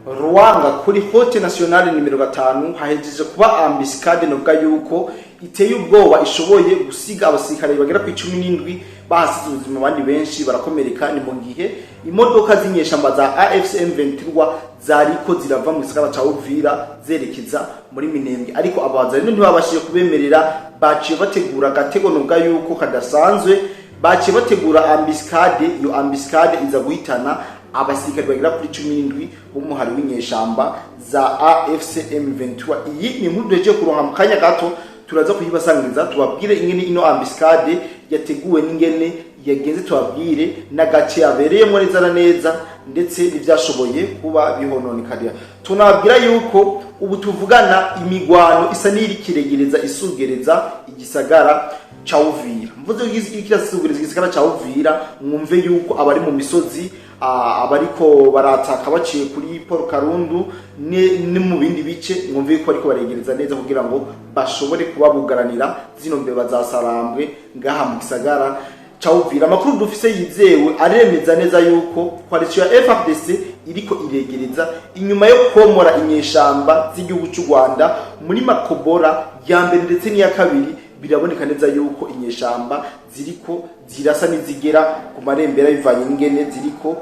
Ruwanga kuri Route Nationale nimero 5 hahejeje kuba embuscade, novuga yuko iteye ubwoba, ishoboye gusiga abasirikare bagera ku 17 bahasize ubuzima, abandi benshi barakomereka. Ni mu gihe imodoka z'inyeshamba za AFC M23 zariko zirava mu gisagara ca Uvira zerekeza muri Minembwe, ariko abazarino ntibabashije kubemerera. Baciye bategura agatego, novuga yuko kadasanzwe, baciye bategura embuscade. Iyo embuscade iza guhitana abasirikare bagera kuri 17 b'umuhari w'inyeshamba za AFC M23. Iyi ni inkuru duhejeje kuronka mu kanya gato, turaza kuyibasangiza, tubabwire ingene ino embuscade yateguwe n'ingene yagenze, tubabwire n'agace yabereyemo neza na neza, ndetse n'ivyashoboye kuba bihononekarira. Tunababwira yuko ubu tuvugana imigwano isa n'iri kiregereza isugereza igisagara ca Uvira. Mvuze ikirasugereza igisagara ca Uvira, mwumve yuko abari mu misozi, abariko barataka baciye kuri Paul Karundu ni mu bindi bice, mwumve yuko bariko baregereza neza kugira ngo bashobore kuba bugaranira zino mbeba za Sarambwe ngaha mu gisagara ca Uvira. Amakuru dufise yizewe aremeza neza yuko coalition ya FARDC iriko iregereza inyuma yo komora inyeshamba z'igihugu cy'u Rwanda muri Makobora ya mbere ndetse n'iya kabiri. Biraboneka neza yuko inyeshamba ziriko zirasa n'izigera ku marembera, bivanye n'ingene ziriko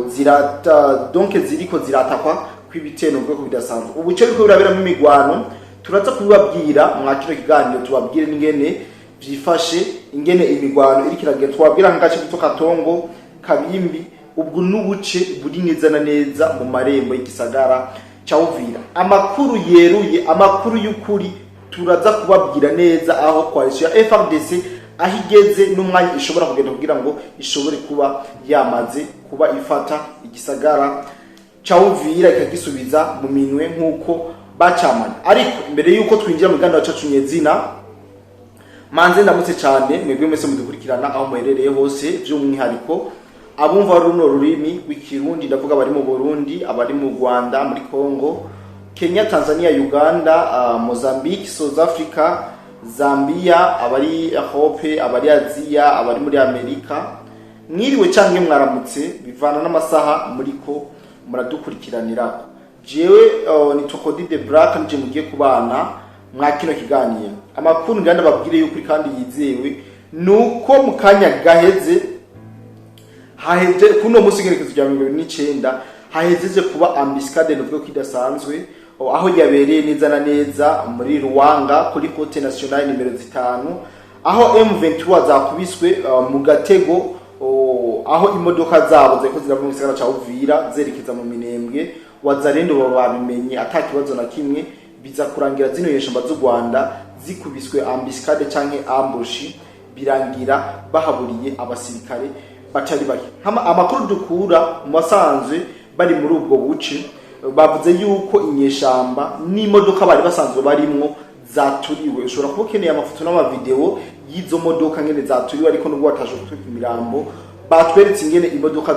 zirata, donc ziriko ziratakwa kw'ibitero bwo bidasanzwe. Ubu cyo biriko biraberamo imigwano, turaza kubibabwira mwa kino kiganiro, tubabwire n'ingene vyifashe, ingene imigwano iriko iragenda. Twabwira nk'agace gito Katongo, Kabimbi, ubwo n'ubuce buri neza na neza mu marembo y'igisagara ca Uvira. Amakuru yeruye, amakuru y'ukuri, turaza kubabwira neza aho coalition ya FARDC aho igeze n'umwanya ishobora kugenda kugira ngo ishobore kuba yamaze kuba ifata igisagara ca Uvira, ikagisubiza mu minwe nk'uko bacamanye. Ariko mbere y'uko twinjira mu kiganiro cacu nyezina, manze ndamutse cyane mwebwe mwese mudukurikirana aho muherereye hose, by'umwihariko abumva runo rurimi rw'Ikirundi. Ndavuga abari mu Burundi, abari mu Rwanda, muri Congo, Kenya, Tanzania, Uganda, Mozambique, South Africa, Zambia, abari Europe, abari Aziya, abari muri Amerika. Mwiriwe canke mwaramutse, bivana n'amasaha muriko muradukurikiranirako. Jewe ni Tokodi de Black, nije mugiye kubana mwa kino kiganiro. Amakuru nganda babwire yuko kandi yizewe nuko mu kanya gaheze haheje kuno musi igerekezo rya 29 hahejeje kuba embuscade, nuvuga ko idasanzwe, aho yabereye neza na neza muri Ruwanga kuri Route Nationale nimero 5, aho M23 zakubiswe mu gatego, aho imodoka zabo zariko zirava mu gisagara ca Uvira zerekeza mu Minembwe. Wazalendo baba babimenye ata kibazo na kimwe, biza kurangira zino nyeshamba z'u Rwanda zikubiswe embuscade canke ambush, birangira bahaburiye abasirikare batari bake. Amakuru dukura mu basanzwe bari muri ubwo buce, bavuze yuko inyeshamba n'imodoka bari basanzwe barimwo zaturiwe. Ushobora kuba ukeneye amafoto n'amavideo y'izo modoka ngene zaturiwe, ariko nubwo bataje kutwika imirambo, batweretse ingene imodoka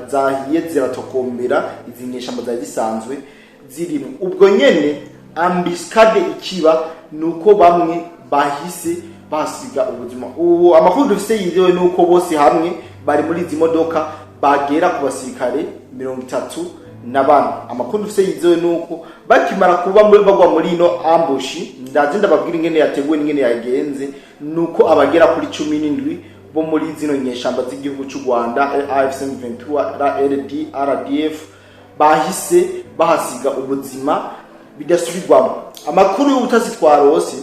zahiye ziratokombera, izi nyeshamba zari zisanzwe zirimo. Ubwo nyene embuscade ikiba, nuko bamwe bahise basiga ubuzima. Ubu amakuru dufise yizewe nuko bose hamwe bari muri izi modoka bagera ku basirikare 34. Amakuru dufise yizewe nuko bakimara kuba muri bagwa muri ino ambush, ndazi ndababwira ingene yateguwe n'ingene yagenze, nuko abagera kuri 17 bo muri zino nyeshamba z'igihugu cy'u Rwanda, AFC M23, RD RDF, bahise bahasiga ubuzima bidasubirwamo. Amakuru y'ubutasi twarose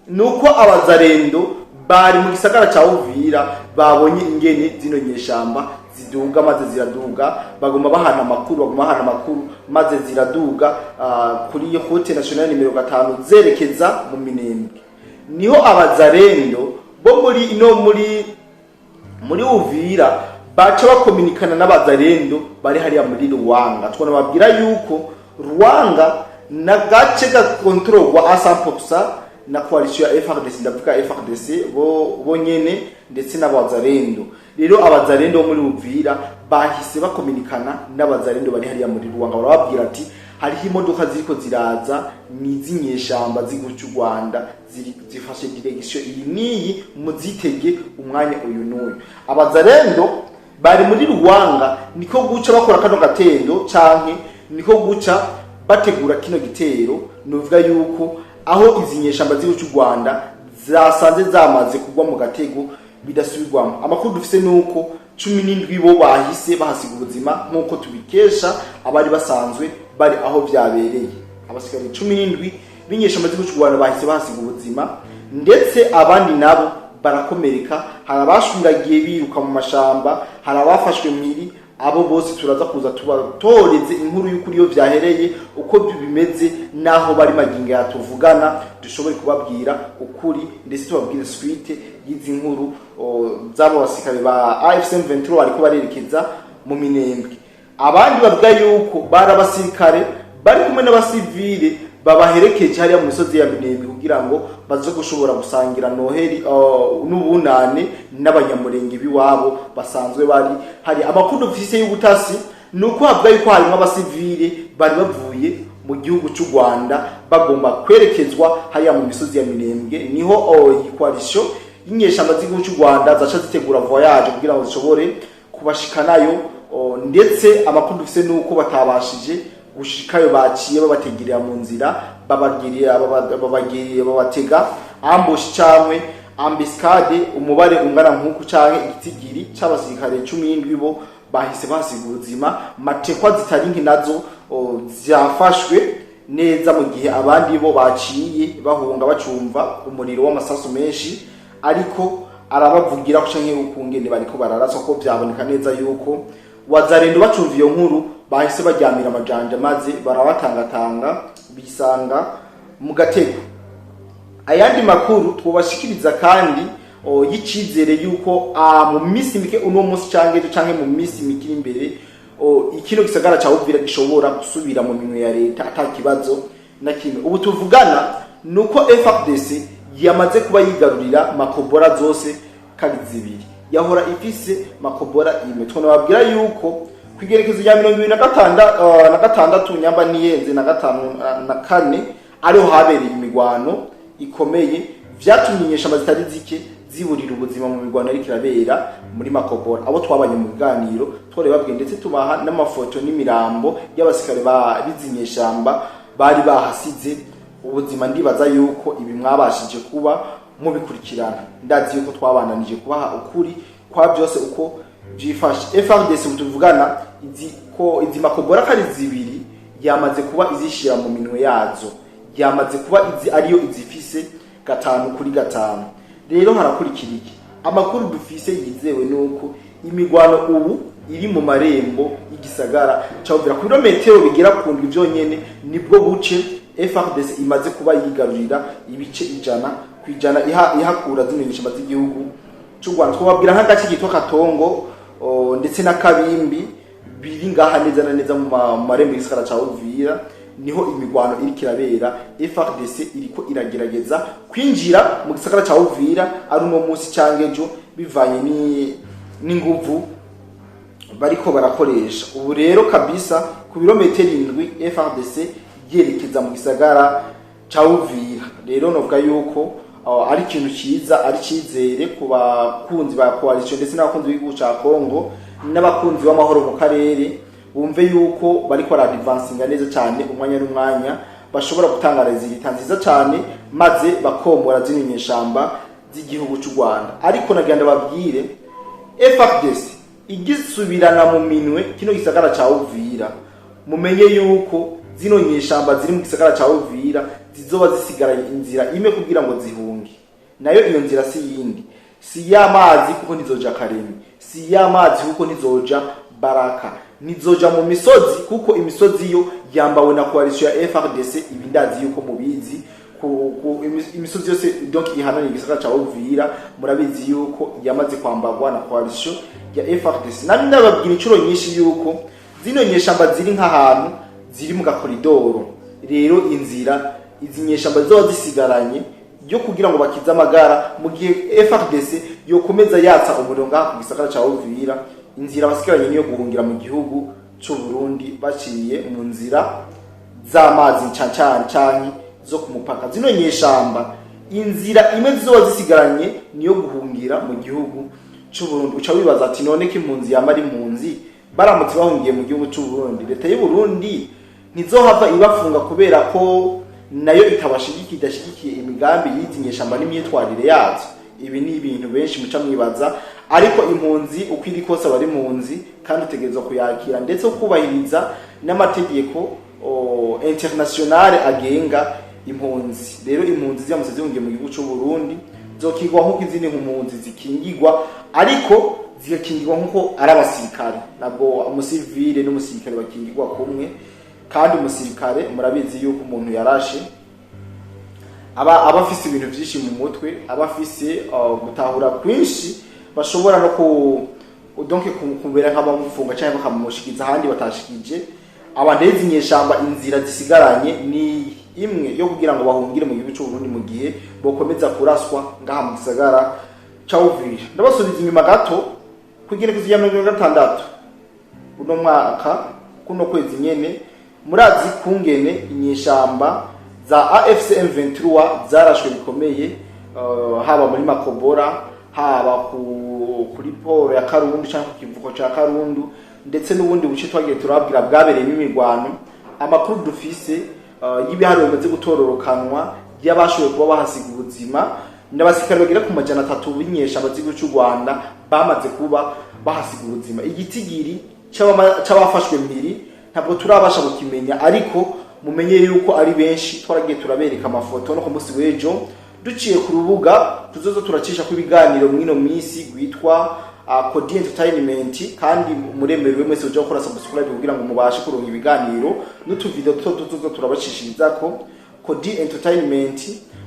nuko abazarendo bari mu gisagara ca Uvira babonye ingene zino nyeshamba ziduga, maze ziraduga, baguma bahana amakuru, baguma bahana amakuru, maze ziraduga kuri Route Nationale nimero 5 zerekeza mu Minembwe. Niho abazarendo bo muri ino muri Uvira baca bakominikana n'abazarendo bari hariya muri Ruwanga. Twona babwira yuko Ruwanga na gace gakontororwa à 100% na coalition ya FARDC, ndavuga FARDC bo nyene ndetse n'abazarendo. Rero abazarendo bo muri Uvira bahise bakominikana n'abazarendo bari hariya muri Ruwanga, barababwira ati hariho imodoka ziriko ziraza, ni iz'inyeshamba z'igihugu cy'u Rwanda, ziri zifashe direction iyi n'iyi, muzitege umwanya uyu n'uyu. Abazarendo bari muri Ruwanga niko guca bakora kano gatendo canke Niko guca bategura kino gitero. Nuvuga yuko aho izi nyeshamba z'igihugu cy'u Rwanda zasanze zamaze kugwa mu gatego bidasubirwamo. Amakuru dufise nuko 17 bo bahise bahasiga ubuzima, nk'uko tubikesha abari basanzwe bari aho vyabereye. Abasirikare 17 b'inyeshamba z'igihugu cy'u Rwanda bahise bahasiga ubuzima, ndetse abandi nabo barakomereka. Hari abashwiragiye biruka mu mashamba, hari abafashwe mpiri. Abo bose turaza kuza tubatoreze inkuru y'ukuri iyo vyahereye, uko bimeze naho bari magingo yatuvugana, dushobore kubabwira ukuri, ndetse tubabwire suite y'izi nkuru z'abo basirikare ba AFC M23 bariko barerekeza mu Minembwe. Abandi bavuga yuko bari abasirikare bari kumwe n'abasivile babaherekeje hariya mu misozi ya Minembwe kugira ngo baze gushobora gusangira Noheli n'ubunane n'Abanyamurenge b'iwabo basanzwe bari hari. Amakuru dufise y'ubutasi ni uko havuga yuko harimo abasivile bari bavuye mu gihugu cy'u Rwanda bagomba kwerekezwa hariya mu misozi ya Minembwe. Niho iyi coalition y'inyeshamba z'igihugu cy'u Rwanda zaca zitegura voyage kugira ngo zishobore kubashikanayo. Ndetse amakuru dufise nuko batabashije gushikayo, baciye babategerera mu nzira, babagirira babagiriye babatega ambush cankwe embuscade. Umubare ungana nk'uku canke igitigiri c'abasirikare 17 bo bahise basiga ubuzima. Matekwa zitari nke nazo zafashwe neza, mu gihe abandi bo baciye bahunga bacumva umuriro w'amasasu menshi ariko arabavugira ko canke ukungene bariko bararaswa, ko vyaboneka neza yuko Wazarendo bacumva iyo nkuru bahise baryamira amajanja, maze barabatangatanga bisanga mu gatego. Ayandi makuru twobashikiriza kandi y'icizere yuko mu minsi mike, uno munsi canke ejo canke mu minsi mike iri imbere, ikino gisagara ca Uvira gishobora gusubira mu minwe ya leta ata kibazo na kimwe. Ubu tuvugana nuko FARDC yamaze kuba yigarurira Makobora zose kari zibiri, yahora ifise Makobora imwe. Twonababwira yuko kwigerekezo rya 26 nyamba niyenze na gatanu na kane ariho habereye imigwano ikomeye, vyatumye inyeshamba zitari zike ziburira ubuzima mu migwano ariko irabera muri Makobora. Abo twabanye mu biganiro twari babwiye, ndetse tubaha n'amafoto n'imirambo y'abasikare ba bizinyeshamba bari bahasize ubuzima. Ndibaza yuko ibi mwabashije kuba mubikurikirana. Ndazi yuko twabandanije kubaha ukuri kwa byose uko vyifashe. FARDC tuvugana izi ko izi Makobora kari zibiri yamaze kuba izishira mu minwe yazo, yamaze kuba izi ariyo izifise 5 kuri 5. Rero harakurikira iki? Amakuru dufise yizewe nuko imigwano ubu iri mu marembo y'igisagara ca Uvira, ku birometero bigera ku 7 vyonyene nibwo buce FARDC imaze kuba yigarurira ibice 100%, ihakura zino nyeshamba z'igihugu c'u Rwanda. Twababwira nk'agace kitwa Katongo ndetse na Kabimbi biri ngaha neza na neza mu marembo y'igisagara ca Uvira, niho imigwano iriko irabera. FARDC iriko iragerageza kwinjira mu gisagara ca Uvira ari uno munsi canke ejo, bivanye n'inguvu bariko barakoresha ubu. Rero kabisa ku birometero 7 FARDC yerekeza mu gisagara ca Uvira. Rero novuga yuko ari ikintu ciza, ari cizere ku bakunzi ba coalition ndetse n'abakunzi b'igihugu ca Congo n'abakunzi b'amahoro mu karere. Bumve yuko bariko baradvancinga neza cyane, umwanya n'umwanya bashobora gutanga résultat nziza cyane, maze bakomora zino nyeshamba z'igihugu cy'u Rwanda. Ariko nagira ndababwire, FARDC igisubirana mu minwe kino gisagara ca Uvira, mumenye yuko zino nyeshamba ziri mu gisagara ca Uvira zizoba zisigaranye inzira imwe kugira ngo zihunge. Nayo iyo nzira si yindi, si y'amazi kuko ntizoja Karemi, si y'amazi kuko ntizoja Baraka, ntizoja mu misozi kuko imisozi yo yambawe na coalition ya FARDC. Ibi ndazi yuko mubizi. Imisozi yose donc ihananiye igisagara ca Uvira murabizi yuko yamaze kwambagwa na coalition ya FARDC. Nari ndababwira inshuro nyinshi yuko zino nyeshamba ziri nk'ahantu ziri mu gakoridoro. Rero inzira izi nyeshamba zizoba zisigaranye yo kugira ngo bakize amagara mu gihe FARDC yokomeza yatsa umuriro ngaha ku gisagara ca Uvira, inzira basigaranye niyo guhungira mu gihugu c'u Burundi baciye mu nzira z'amazi canke canke zo ku mupaka. Zino nyeshamba inzira imwe zizoba zisigaranye niyo guhungira mu gihugu c'u Burundi. Uca wibaza ati: none ko impunzi yama ari impunzi, baramutse bahungiye mu gihugu c'u Burundi, leta y'u Burundi Ntizohava ibafunga kubera ko nayo itabashigikiye, idashigikiye imigambi y'izi nyeshamba n'imyitwarire yazo? Ibi ni ibintu benshi muca mwibaza, ariko impunzi uko iri kose aba ari impunzi, kandi utegerezwa kuyakira ndetse ukubahiriza n'amategeko internationale agenga impunzi. Rero impunzi ziramutse zihungiye mu gihugu c'u Burundi zokingwa nk'uko izindi mpunzi zikingirwa, ariko zigakingirwa nk'uko ari abasirikare. Ntabwo umusivile n'umusirikare bakingirwa kumwe, kandi umusirikare murabizi yuko umuntu yarashe aba afise ibintu byinshi mu mutwe, aba afise gutahura kwinshi, bashobora no ku donc kubera nk'abamufunga cyangwa bakamushikiza ahandi batashikije abantu. Izi nyeshamba inzira zisigaranye ni imwe yo kugira ngo bahungire mu gihugu cy'u Burundi mu gihe bokomeza kuraswa ngaha mu gisagara ca Uvira. Ndabasubiza inyuma gato kugira rya 60 uno mwaka, kuno kwezi nyene. Murazi kungene inyeshamba za AFC M23 zarashwe bikomeye, haba muri Makobora, haba kuri port ya Karundu cyangwa ku kivuko ca Karundu, ndetse n'ubundi buce twagiye turababwira bwabereyemo imirwano. Amakuru dufise y'ibiharuro bimaze gutororokanwa y'abashoboye kuba bahasiga ubuzima n'abasirikare bagera ku 300 b'inyeshamba z'igihugu cy'u Rwanda bamaze kuba bahasiga ubuzima. Igitigiri c'abafashwe mpiri ntabwo turabasha kukimenya, ariko mumenye yuko ari benshi. Twaragiye turabereka amafoto no ku munsi w'ejo duciye ku rubuga tuzozo turacisha ku ibiganiro mw'ino minsi rwitwa Kodi Entertainment, kandi muremerewe mwese uja gukora subscribe kugira ngo mubashe kuronka ibiganiro n'utuvideo duto tuzozo turabashishirizako. Kodi Entertainment,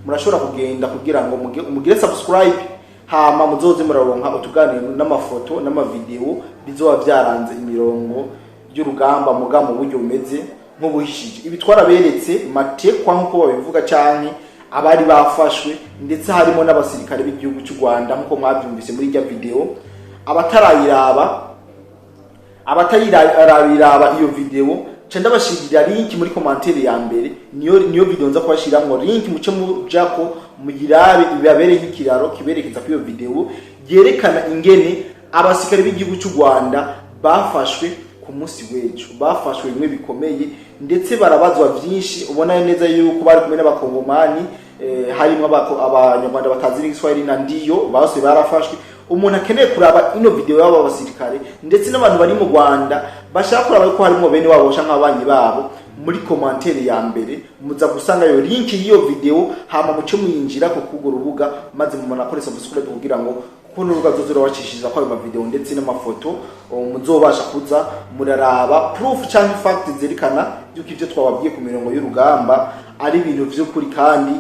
murashobora kugenda kugira ngo mugire subscribe, hama muzoze muraronka utuganiro n'amafoto n'amavideo bizoba byaranze imirongo y'urugamba, muga mu buryo bumeze nk'ubuhishije. Ibi twaraberetse matekwa nk'uko babivuga, canke abari bafashwe, ndetse harimo n'abasirikare b'igihugu cy'u Rwanda nk'uko mwabyumvise muri irya video. Abatarayiraba, abatayirabiraba iyo video, ca ndabashirira link muri commentaire ya mbere. Niyo video nza kubashiramwo link, muce mujako muyirabe, ibabere nk'ikiraro kiberekeza ko iyo video yerekana ingene abasirikare b'igihugu cy'u Rwanda bafashwe ku munsi w'ejo, bafashwe bimwe bikomeye, ndetse barabazwa byinshi. Ubona neza yuko bari kumwe n'abakongomani, harimo abanyarwanda batazi n'igiswahili na ndiyo, bose barafashwe. Umuntu akeneye kuraba ino video y'aba basirikare, ndetse n'abantu bari mu Rwanda bashaka kuraba ko harimo bene wabo canke ababanyi babo, muri commentaire ya mbere muza gusanga yo link y'iyo video, hama muce muyinjira ku kurwo rubuga, maze mubona kore subscribe kugira ngo kuko n'urubuga zozo rurabacishiriza ko ayo mavideo ndetse n'amafoto, muzobasha kuza muraraba proof canke fact zerekana yuko ivyo twababwiye ku mirongo y'urugamba ari ibintu vy'ukuri kandi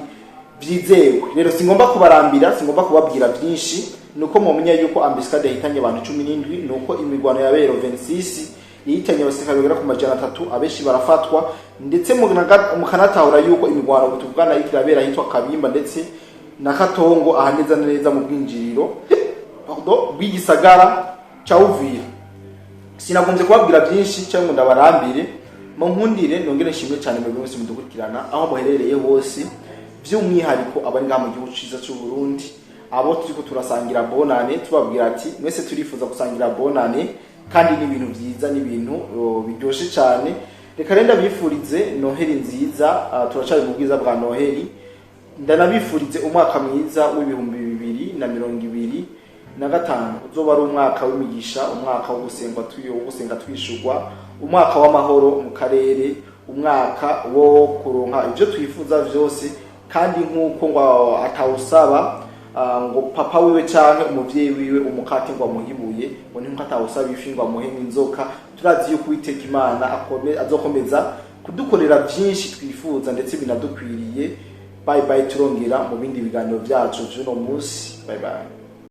vyizewe. Rero singomba kubarambira, singomba kubabwira byinshi. Nuko mumenya yuko embuscade yahitanye abantu 17, nuko imirwano yabereye 26 yahitanye abasirikare bagera ku 300, abenshi barafatwa, ndetse mukanatahura yuko imirwano tuvugana iriko irabera ahitwa Kabimba ndetse na Katongo, aha neza na neza mu bwinjiriro, pardon, bw'igisagara ca Uvira. Sinagombye kubabwira byinshi cyangwa ngo ndabarambire. Mu nkundire nongere nshimwe cyane mwebwe mwese mudukurikirana aho muherereye hose, by'umwihariko abari ngaha mu gihugu ciza cy'u Burundi, abo turiko turasangira bonane. Tubabwira ati mwese turifuza gusangira bonane, kandi ni ibintu byiza, ni ibintu biryoshe cyane. Reka rero ndabifurize Noheli nziza. Turacari mu bwiza bwa Noheli. Ndanabifurize umwaka mwiza w'2025, uzoba ari umwaka w'imigisha, umwaka wo gusengwa, wo gusenga twishurwa, umwaka w'amahoro mu karere, umwaka wo kuronka ibyo twifuza vyose. Kandi nk'uko ngo atawusaba ngo papa wiwe canke umuvyeyi wiwe umukate ngo amuhibuye, ngo ni nkuko atawusaba ifi ngo amuhe nk'inzoka. Turazi yuko Uwiteka Imana azokomeza kudukorera vyinshi twifuza ndetse binadukwiriye. Bye bye, turongera mu bindi biganiro vyacu vy'uno munsi. Bye bye.